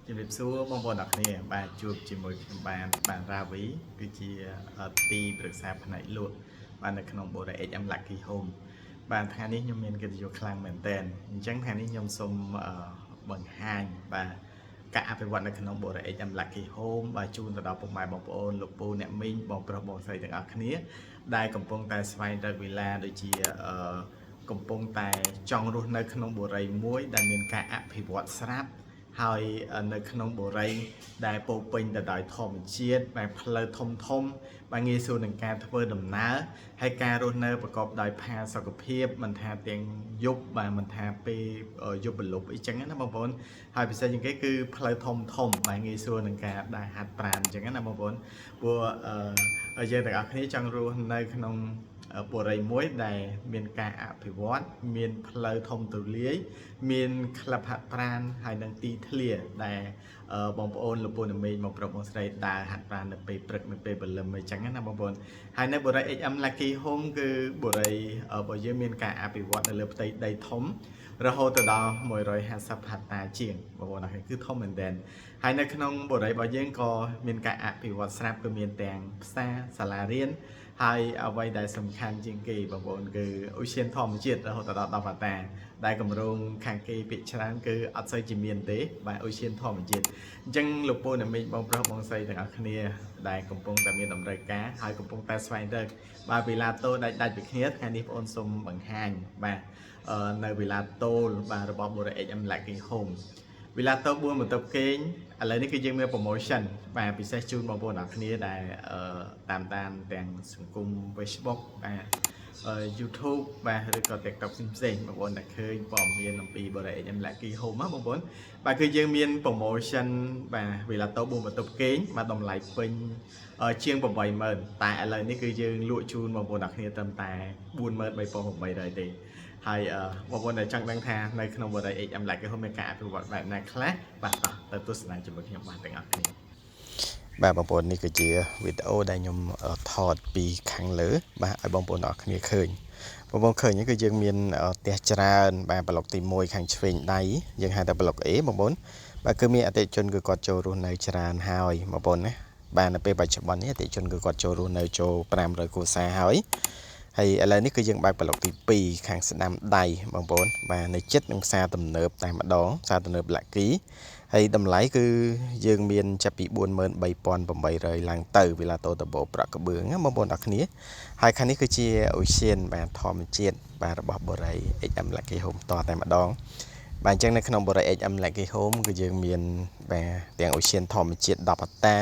ជំរាបសួរបងប្អូនអ្នកគ្នាបាទជួបជាមួយខ្ញុំបានបានរាវីគឺជាទីប្រឹក្សាផ្នែកលក់បាទនៅក្នុង Bora HM Lucky Home បាទថ្ងៃនេះខ្ញុំមានកិត្តិយសខ្លាំងមែនទែនអញ្ចឹងថ្ងៃនេះខ្ញុំសូមបង្ហាញបាទការអភិវឌ្ឍនៅក្នុង Bora HM Lucky Home បាទជូនទៅដល់ពុកម៉ែបងប្អូនលោកពូអ្នកមីងបងប្រុសបងស្រីទាំងអស់គ្នាដែលកំពុងតែស្វែងរកវីឡាដូចជាកំពុងតែចង់រស់នៅក្នុងបុរីមួយដែលមានការអភិវឌ្ឍស្រាប់ ហើយនៅក្នុងបុរីដែលពោរពេញទៅដោយធម្មជាតិបែបផ្លូវធំធំបាទងាយស្រួលនឹងការធ្វើដំណើរហើយការរស់នៅប្រកបដោយផាសុកភាពមិនថាទាំងយប់បាទមិនថាពេលយប់ព្រលប់អីចឹងណាបងប្អូនហើយពិសេសជាងគេគឺផ្លូវធំធំបាទងាយស្រួលនឹងការដើរហាត់ប្រាណអញ្ចឹងណាបងប្អូនព្រោះយើងទាំងអស់គ្នាចង់រស់នៅក្នុងបុរីមួយដែលមានការអភិវឌ្ឍមានផ្លូវធំទូលាយមានក្លឹបហាត់ប្រាណហើយនិងទីធ្លាដែលបងប្អូនលោកពូអ្នកមីងបងប្រុសបងស្រីដើរហាត់ប្រាណនៅពេលព្រឹកនៅពេលព្រលឹមអីចឹងណាបងប្អូនហើយនៅបុរី HM Lucky Home គឺបុរីរបស់យើងមានការអភិវឌ្ឍនៅលើផ្ទៃដីធំរហូតទៅដល់150ហិកតាជាងបងប្អូនអរគឺធំមែនទែនហើយនៅក្នុងបុរីរបស់យើងក៏មានការអភិវឌ្ឍស្រាប់គឺមានទាំងផ្សារសាលារៀនហើយអ្វីដែលសំខាន់ជាងគេបងប្អូនគឺឧទ្យានធម្មជាតិរហូតដល់10ហិកតាដែលគម្រោងខាងគេភាគច្រើនគឺអត់សូវជាមានទេបាទឧទ្យានធម្មជាតិអញ្ចឹងលោកពូអ្នកមីងបងប្រុសបងស្រីទាំងអស់គ្នាដែលកំពុងតែមានតម្រូវការហើយកំពុងតែស្វែងរកបាទវីឡាតូដាច់ដាច់ពីគ្នាថ្ងៃនេះបងអូនសូមបង្ហាញបាទនៅវីឡាតូលបាទរបស់ Bora HM Lucky Home វីឡាតូ4បន្ទប់គេងឥឡូវនេះគឺយើងមាន promotion បាទពិសេសជូនបងប្អូនអរគ្នាដែលតាមដានទាំងសង្គម Facebook បាទ YouTube បាទឬក៏ TikTok ផ្សេងៗបងប្អូនដែលឃើញព័ត៌មានអំពី Bora HM Lucky Home ណាបងប្អូនបាទគឺយើងមាន promotion បាទវីឡាតូ4បន្ទប់គេងបាទតម្លៃពេញជាង80000តែឥឡូវនេះគឺយើងលក់ជូនបងប្អូនអរគ្នាត្រឹមតែ43800ទេហើយបងប្អូនដែលចង់ដឹងថានៅក្នុងបុរី HM Lucky Home មានការអភិវឌ្ឍបែបណាខ្លះបាទតោះទៅទស្សនាជាមួយខ្ញុំបាទទាំងអស់គ្នា បាទបងប្អូននេះគឺជាវីដេអូដែលខ្ញុំថតពីខាងលើបាទឲ្យបងប្អូនអរគ្នាឃើញបងប្អូនឃើញគឺយើងមានផ្ទះច្រើនបាទប្លុកទី1ខាងឆ្វេងដៃយើងហៅថាប្លុក A បងប្អូនបាទគឺមានអតិថិជនគឺគាត់ចូលរស់នៅច្រើនហើយបងប្អូនណាបាទនៅពេលបច្ចុប្បន្ននេះអតិថិជនគឺគាត់ចូលរស់នៅចូល500គ្រួសារហើយហើយឥឡូវនេះគឺយើងបើកប្លុកទី2ខាងស្ដាំដៃបងប្អូនបាទនៅចិត្តនឹងផ្សារទំនើបតែម្ដងផ្សារទំនើប Lucky ហើយតម្លៃគឺយើងមានចាប់ពី43,800ឡើងទៅវីឡាតូដបោប្រក់ក្បឿងណាបងប្អូនអរគ្នាហើយខាងនេះគឺជាឧទ្យានបាទធម្មជាតិបាទរបស់បុរី HM Lucky Home តតែម្ដងបាទអញ្ចឹងនៅក្នុងបុរី HM Lucky Home គឺយើងមានបាទទាំងឧទ្យានធម្មជាតិ10ហិកតា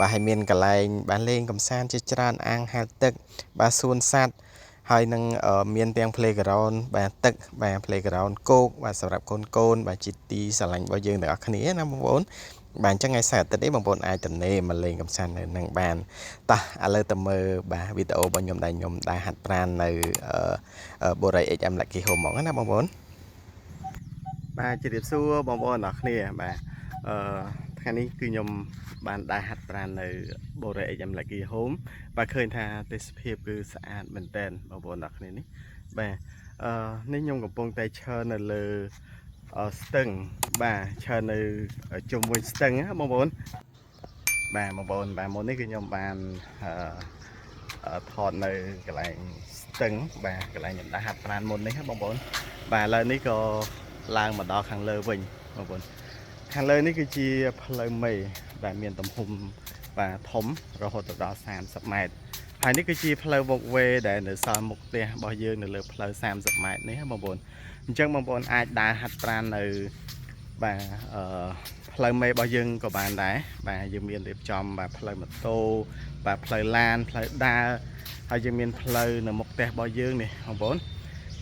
បាទហើយមានកន្លែងបាទលេងកំសាន្តជាច្រើនអាងហែលទឹកបាទសួនសត្វហើយនឹងមានទាំង playground បាទទឹកបាទ playground គោកបាទសម្រាប់កូនកូនបាទជាទីស្រឡាញ់របស់យើងទាំងអស់គ្នាណាបងប្អូនបាទអញ្ចឹងថ្ងៃសៅរ៍អាទិត្យនេះបងប្អូនអាចទំនេរមកលេងកម្សាន្តនៅនឹងបានតោះឥឡូវទៅមើលបាទវីដេអូរបស់ខ្ញុំដែលខ្ញុំដែលហាត់ប្រាណនៅបុរី HM Lucky Home ហ្មងណាបងប្អូន បាទជម្រាបសួរបងប្អូនអរគ្នាបាទអឺថ្ងៃនេះគឺខ្ញុំបានដើរហាត់ប្រាណនៅបុរី HM Lucky Home បាទឃើញថាទេសភាពគឺស្អាតមែនទែនបងប្អូនអរគ្នានេះបាទនេះខ្ញុំកំពុងតែឈរនៅលើស្ទឹងបាទឈរនៅជុំវិញស្ទឹងណាបងប្អូនបាទបងប្អូនបាទមុននេះគឺខ្ញុំបានថតនៅកន្លែងស្ទឹងបាទកន្លែងខ្ញុំដើរហាត់ប្រាណមុននេះណាបងប្អូនបាទឥឡូវនេះក៏ឡើងមកដល់ខាងលើវិញបងប្អូនខាងលើនេះគឺជាផ្លូវមេដែលមានទំហំបាទធំរហូតដល់30ម៉ែត្រហើយនេះគឺជាផ្លូវ walkway ដែលនៅសល់មុខផ្ទះរបស់យើងនៅលើផ្លូវ30ម៉ែត្រនេះណាបងប្អូនអញ្ចឹងបងប្អូនអាចដើរហាត់ប្រាណនៅបាទផ្លូវមេរបស់យើងក៏បានដែរបាទយើងមានរៀបចំបាទផ្លូវម៉ូតូបាទផ្លូវឡានផ្លូវដើរហើយយើងមានផ្លូវនៅមុខផ្ទះរបស់យើងនេះបងប្អូន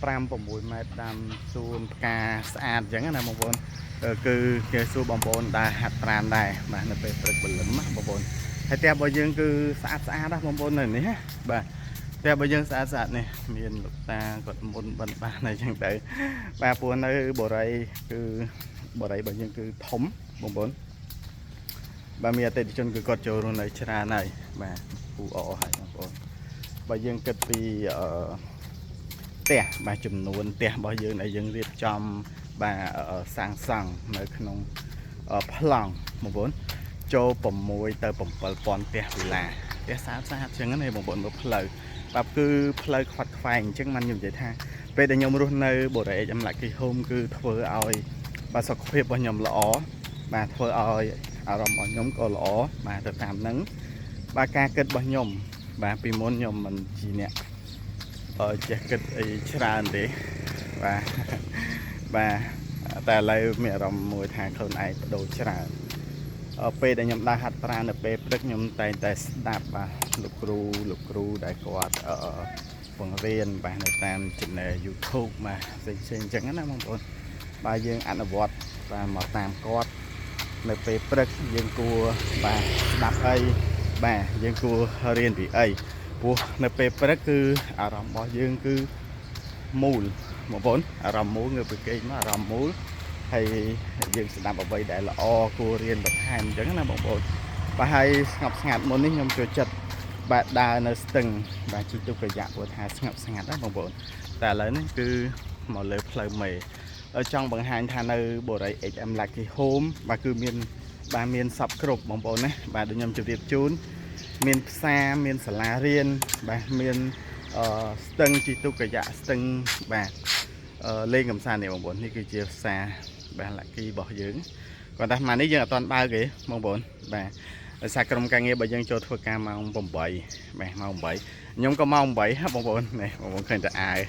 5 6ម៉ែត្រដាំសួនផ្កាស្អាតអញ្ចឹងណាបងប្អូនគឺគេសួរបងប្អូនដើរហាត់ប្រាណដែរបាទនៅពេលព្រឹកព្រលឹមណាបងប្អូនហើយផ្ទះរបស់យើងគឺស្អាតស្អាតណាបងប្អូននៅនេះណាបាទផ្ទះរបស់យើងស្អាតស្អាតនេះមានលោកតាគាត់មុនបិណ្ឌបានអីចឹងទៅបាទព្រោះនៅបូរីគឺបូរីរបស់យើងគឺធំបងប្អូនបាទមានអតិថិជនគឺគាត់ចូលរស់នៅច្រើនហើយបាទពូអហើយបងប្អូនបើយើងគិតពីផ្ទះបាទចំនួនផ្ទះរបស់យើងដែលយើងរៀបចំបាទសាងសង់នៅក្នុង ប្លង់បងប្អូនចូល6ទៅ7000ផ្ទះវិឡាផ្ទះស្អាតស្អាតចឹងណាបងប្អូនមើលផ្លូវបាទគឺផ្លូវខ្វាត់ខ្វែងអញ្ចឹងបានខ្ញុំនិយាយថាពេលដែលខ្ញុំរស់នៅបូរី HM Lucky Home គឺធ្វើឲ្យបាទសុខភាពរបស់ខ្ញុំល្អបាទធ្វើឲ្យអារម្មណ៍របស់ខ្ញុំក៏ល្អបាទទៅតាមហ្នឹងបាទការគិតរបស់ខ្ញុំបាទពីមុនខ្ញុំមិនជាអ្នកចេះគិតអីច្រើនទេបាទបាទតែឥឡូវមានអារម្មណ៍មួយថាខ្លួនឯងបដូរច្រើនពេលដែលខ្ញុំដើរហាត់ប្រាណនៅពេលព្រឹកខ្ញុំតែងតែស្ដាប់បាទលោកគ្រូលោកគ្រូដែលគាត់បង្រៀនបាទនៅតាម channel YouTube បាទផ្សេងៗអញ្ចឹងណាបងប្អូនបាទយើងអនុវត្តបាទមកតាមគាត់នៅពេលព្រឹកយើងគួរបាទស្ដាប់អីបាទយើងគួររៀនពីអីព្រោះនៅពេលព្រឹកគឺអារម្មណ៍របស់យើងគឺមូលបងប្អូនអារម្មណ៍មូលងើបពីគេងមកអារម្មណ៍មូលហើយយើងស្ដាប់អ្វីដែលល្អគួររៀនបន្ថែមអញ្ចឹងណាបងប្អូនបាទហើយស្ងប់ស្ងាត់មុននេះខ្ញុំចូលចិត្តបាទដើរនៅស្ទឹងបាទជិះទូករយៈព្រោះថាស្ងប់ស្ងាត់ណាបងប្អូនតែឥឡូវនេះគឺមកលើផ្លូវមេចង់បង្ហាញថានៅបូរី HM Lucky Home បាទគឺមានបាទមានសពគ្រប់បងប្អូនណាបាទដូចខ្ញុំជម្រាបជូនមានផ្សារមានសាលារៀនបាទមានស្ទឹងជិះទូករយៈស្ទឹងបាទលេងកំសាន្តនេះបងប្អូននេះគឺជាផ្សារបាទ Lucky របស់យើងគាត់តែម៉ានេះយើងអត់ទាន់បើកទេបងប្អូនបាទដោយសារក្រុមការងាររបស់យើងចូលធ្វើការម៉ោង8បាទម៉ោង8ខ្ញុំក៏ម៉ោង8ហ่ะបងប្អូននេះបងប្អូនឃើញតែអាវ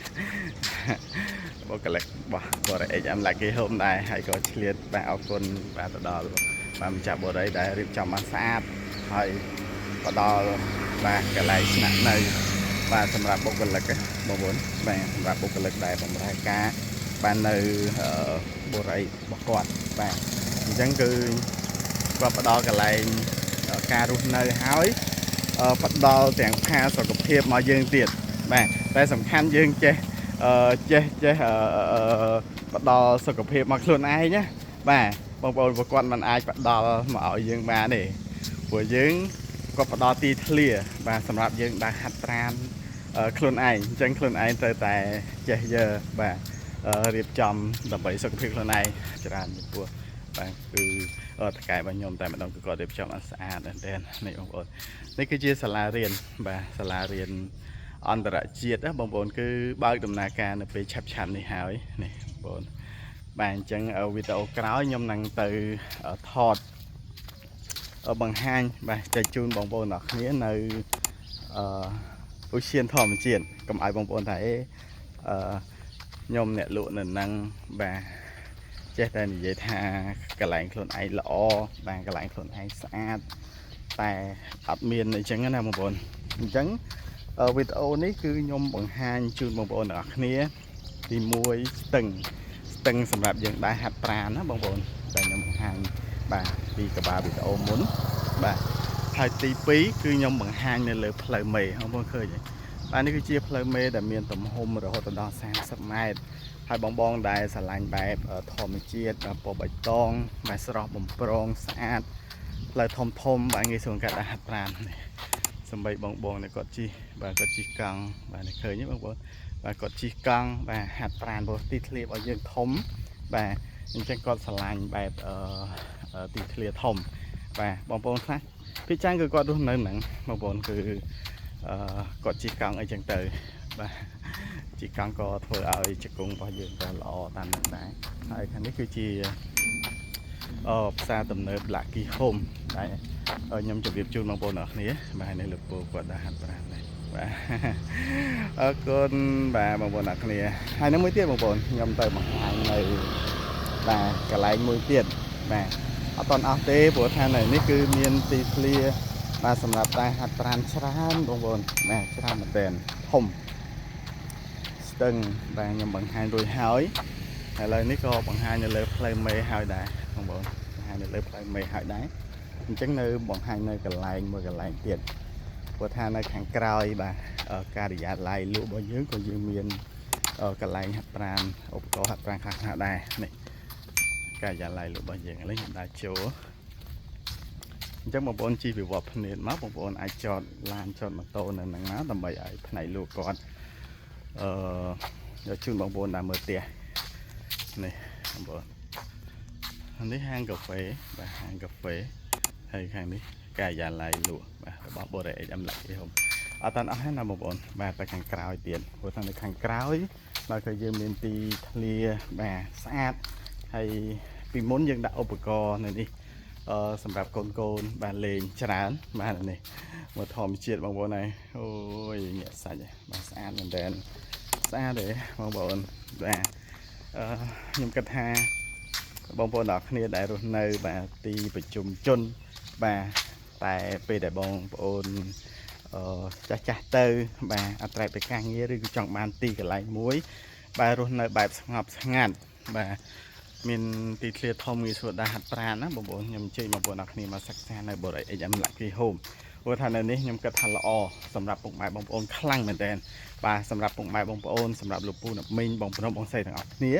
បុគ្គលិករបស់បរិ HM Lucky Home ដែរហើយក៏ឆ្លៀតបាទអរគុណបាទទៅដល់បាទម្ចាស់បរិយដែលរៀបចំបានស្អាតហើយផ្ដល់បាទកន្លែងស្នាក់នៅបាទសម្រាប់បុគ្គលិកបងប្អូនបាទសម្រាប់បុគ្គលិកដែលបម្រើការបាននៅបរិយរបស់គាត់បាទអញ្ចឹងគឺគាត់ផ្ដល់កន្លែងការរស់នៅហើយផ្ដល់ទាំងផាសុខភាពមកយើងទៀតបាទតែសំខាន់យើងចេះចេះចេះផ្ដល់សុខភាពមកខ្លួនឯងណាបាទបងប្អូនប្រគាត់មិនអាចផ្ដល់មកឲ្យយើងបានទេព្រោះយើងគាត់ផ្ដល់ទីធ្លាបាទសម្រាប់យើងដើរហាត់ប្រាណខ្លួនឯងអញ្ចឹងខ្លួនឯងត្រូវតែចេះយកបាទរៀបចំដើម្បីសុខភាពខ្លួនឯងច្រើនចំពោះបាទគឺតកែរបស់ខ្ញុំតែម្ដងគឺគាត់រៀបចំអត់ស្អាតមែនទែននេះបងប្អូននេះគឺជាសាលារៀនបាទសាលារៀនអន្តរជាតិណាបងប្អូនគឺបើកដំណើរការនៅពេលឆាប់ឆាប់នេះហើយនេះបងប្អូនបាទអញ្ចឹងវីដេអូក្រោយខ្ញុំនឹងទៅថតបង្ហាញបាទចែកជូនបងប្អូនទាំងគ្នានៅអឺឧទ្យានធម្មជាតិកុំឲ្យបងប្អូនថាអេអឺខ្ញុំអ្នកលក់នៅនឹងបាទចេះតែនិយាយថាកន្លែងខ្លួនឯងល្អបាទកន្លែងខ្លួនឯងស្អាតតែអត់មានអញ្ចឹងណាបងប្អូនអញ្ចឹងវីដេអូនេះគឺខ្ញុំបង្ហាញជូនបងប្អូនទាំងអស់គ្នាទី1ស្ទឹងស្ទឹងសម្រាប់យើងដែរហាត់ប្រាណណាបងប្អូនតែខ្ញុំបង្ហាញបាទពីកបាវីដេអូមុនបាទហើយទី2គឺខ្ញុំបង្ហាញនៅលើផ្លូវមេបងប្អូនឃើញទេបាទនេះគឺជាផ្លូវមេដែលមានទំហំរហូតដល់30ម៉ែត្រហើយបងបងដែលស្រឡាញ់បែបធម្មជាតិបែបពណ៌បៃតងបែបស្រស់បំព្រងស្អាតផ្លូវធំធំបាទងាយស្រួលកាត់ហាត់ប្រាណនេះសំបីបងបងនេះគាត់ជិះបាទគាត់ជិះកង់បាទនេះឃើញទេបងប្អូនបាទគាត់ជិះកង់បាទហាត់ប្រាណព្រោះទីធ្លារបស់យើងធំបាទអញ្ចឹងគាត់ស្រឡាញ់បែបទីធ្លាធំបាទបងប្អូនខ្លះភាគច្រើនគឺគាត់រស់នៅហ្នឹងបងប្អូនគឺគាត់ជិះកង់អីចឹងទៅបាទជិះកង់ក៏ធ្វើឲ្យជង្គង់របស់យើងក៏ល្អតាមនឹងដែរហើយខាងនេះគឺជាផ្សារទំនើប Lucky Home តែខ្ញុំជម្រាបជូនបងប្អូនទាំងអស់គ្នាបាទនេះលោកពូគាត់ដើរហាត់ប្រាណដែរបាទអរគុណបាទបងប្អូនទាំងអស់គ្នាហើយនឹងមួយទៀតបងប្អូនខ្ញុំទៅបង្ហាញនៅបាទកន្លែងមួយទៀតបាទអត់តន់អស់ទេព្រោះថានៅនេះគឺមានទីធ្លាបាទសម្រាប់តែហាត់ប្រាណច្រើនបងប្អូនបាទច្រើនមែនទែនធំស្ទឹងបាទខ្ញុំបង្ហាញរួចហើយឥឡូវនេះក៏បង្ហាញនៅលើផ្លូវមេហើយដែរបងប្អូនបង្ហាញនៅលើផ្លូវមេហើយដែរអញ្ចឹងនៅបង្ហាញនៅកន្លែងមួយកន្លែងទៀតព្រោះថានៅខាងក្រោយបាទការិយាល័យលក់របស់យើងក៏យើងមានកន្លែងហាត់ប្រាណឧបករណ៍ហាត់ប្រាណខ្លះៗដែរនេះការិយាល័យលក់របស់យើងឥឡូវខ្ញុំដើរចូលអញ្ចឹងបងប្អូនជិះវិវត្តភ្នែកមកបងប្អូនអាចចតឡានចតម៉ូតូនៅហ្នឹងមកដើម្បីឲ្យផ្នែកលក់គាត់យកជូនបងប្អូនដើរមើលផ្ទះនេះបងប្អូន នេះហាងកាហ្វេបាទហាងកាហ្វេហើយខាងនេះការិយាល័យលក់បាទរបស់ Bore HM Lucky Home អត់តាន់អស់ទេណាបងប្អូនបាទទៅខាងក្រោយទៀតព្រោះថានៅខាងក្រោយបាទគឺយើងមានទីធ្លាបាទស្អាតហើយពីមុនយើងដាក់ឧបករណ៍នៅនេះសម្រាប់កូនកូនបាទលេងច្រើនបាទនេះមកធម្មជាតិបងប្អូនហើយអូយញាក់សាច់បាទស្អាតមែនតើស្អាតទេបងប្អូនបាទខ្ញុំគិតថា បងប្អូនទាំងអស់គ្នាដែលរស់នៅបាទទីប្រជុំជនបាទតែពេលដែលបងប្អូនចាស់ចាស់ទៅ បាទអត្រែពីការងារឬក៏ចង់បានទីកន្លែងមួយ បាទរស់នៅបែបស្ងប់ស្ងាត់បាទមានទីធ្លាធំងាយស្រួលដើរហាត់ប្រាណណាបងប្អូនខ្ញុំអញ្ជើញបងប្អូនអរគ្នាមកសិក្សានៅបរិយា HM Lucky Home ព្រោះថានៅនេះខ្ញុំគិតថាល្អសម្រាប់ពុកម៉ែបងប្អូនខ្លាំងមែនទែនបាទសម្រាប់ពុកម៉ែបងប្អូនសម្រាប់លោកពូអ្នកមីងបងប្រុសបងស្រីទាំងអស់គ្នា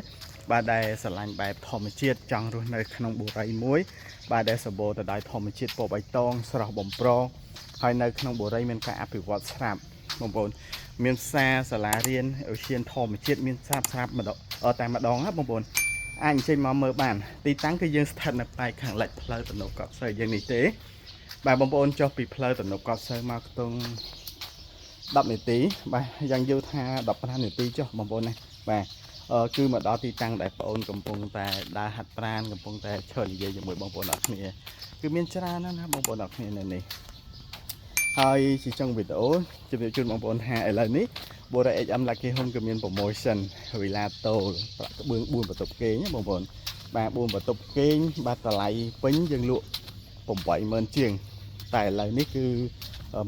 បាទដែលស្រឡាញ់បែបធម្មជាតិចង់រស់នៅក្នុងបុរីមួយបាទដែលសម្បូរទៅដោយធម្មជាតិពណ៌បៃតងស្រស់បំព្រងហើយនៅក្នុងបុរីមានការអភិវឌ្ឍស្រាប់បងប្អូនមានផ្សារសាលារៀនឧទ្យានធម្មជាតិមានស្រាប់ស្រាប់ម្ដងតែម្ដងណាបងប្អូនអាចអញ្ជើញមកមើលបានទីតាំងគឺយើងស្ថិតនៅផ្នែកខាងលិចផ្លូវទំនប់កប់ស្រូវយើងនេះទេបាទបងប្អូនចុះពីផ្លូវទំនប់កប់ស្រូវមកខ្ទង់10នាទីបាទយ៉ាងយូរថា15នាទីចុះបងប្អូនណាបាទគឺមកដល់ទីតាំងដែលបងប្អូនកំពុងតែដើរហាត់ប្រាណកំពុងតែឈរនិយាយជាមួយបងប្អូនអរគ្នាគឺមានច្រើនណាស់ណាបងប្អូនអរគ្នានៅនេះហើយជាចុងវីដេអូជម្រាបជូនបងប្អូនថាឥឡូវនេះ Bora HM Lucky Home គឺមាន promotion វីឡាតូលប្រាក់ក្បឿង4បន្ទប់គេងណាបងប្អូនបាទ4បន្ទប់គេងបាទតម្លៃពេញយើងលក់80000ជាងតែឥឡូវនេះគឺ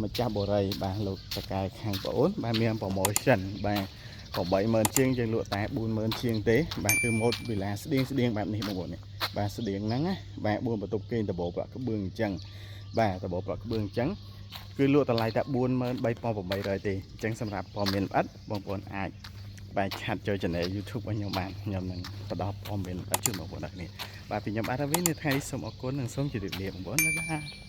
ម្ចាស់បូរីបាទលោកតកែខាងប្អូនបាទមាន promotion បាទ80000ជាងយើងលក់តែ40000ជាងទេបាទគឺម៉ូតវីឡាស្តៀងស្តៀងបែបនេះបងប្អូននេះបាទស្តៀងហ្នឹងណាបាទ4បន្ទប់គេងដបប្រាក់ក្បឿងអញ្ចឹងបាទដបប្រាក់ក្បឿងអញ្ចឹងគឺលក់តម្លៃតែ43800ទេអញ្ចឹងសម្រាប់ព័ត៌មានលម្អិតបងប្អូនអាចបាទ chat ចូល channel YouTube របស់ខ្ញុំបានខ្ញុំនឹងផ្ដល់ព័ត៌មានលម្អិតជូនបងប្អូនទាំងគ្នាបាទពីខ្ញុំបាទវិញនៅថ្ងៃនេះសូមអរគុណនិងសូមជម្រាបលាបងប្អូន bye bye.